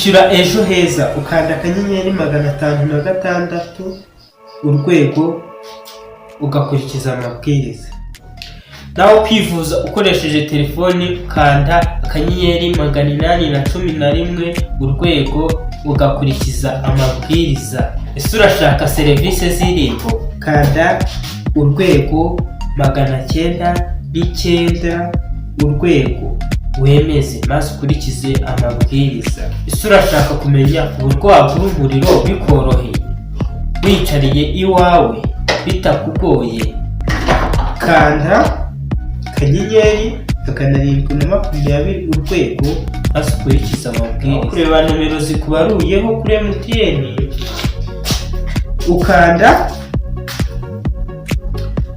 Kwishyura Ejo Heza, ukanda *506# ugakurikiza amabwiriza. Naho kwivuza ukoresheje telefoni, ukanda *811# ugakurikiza amabwiriza. Ese urashaka serivisi z'Irembo? Kanda #909# wemeze, maze ukurikize amabwiriza. Ese urashaka kumenya uburyo wagura umuriro bikoroheye, wicariye iwawe, bitakugoye? Kanda *720#, maze ukurikize amabwiriza. Kureba nomero zikubaruyeho kuri MTN, ukanda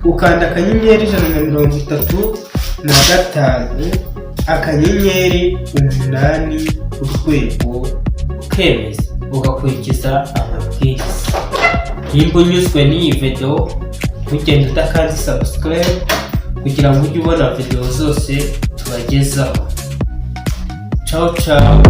*135*8#, ukemeza, ugakurikiza amabwiriza. Nimba unyuzwe n'iyi video, ntugende udakanze subscribe kugira ngo ujye ubona video zose tubagezaho. Ciao ciao.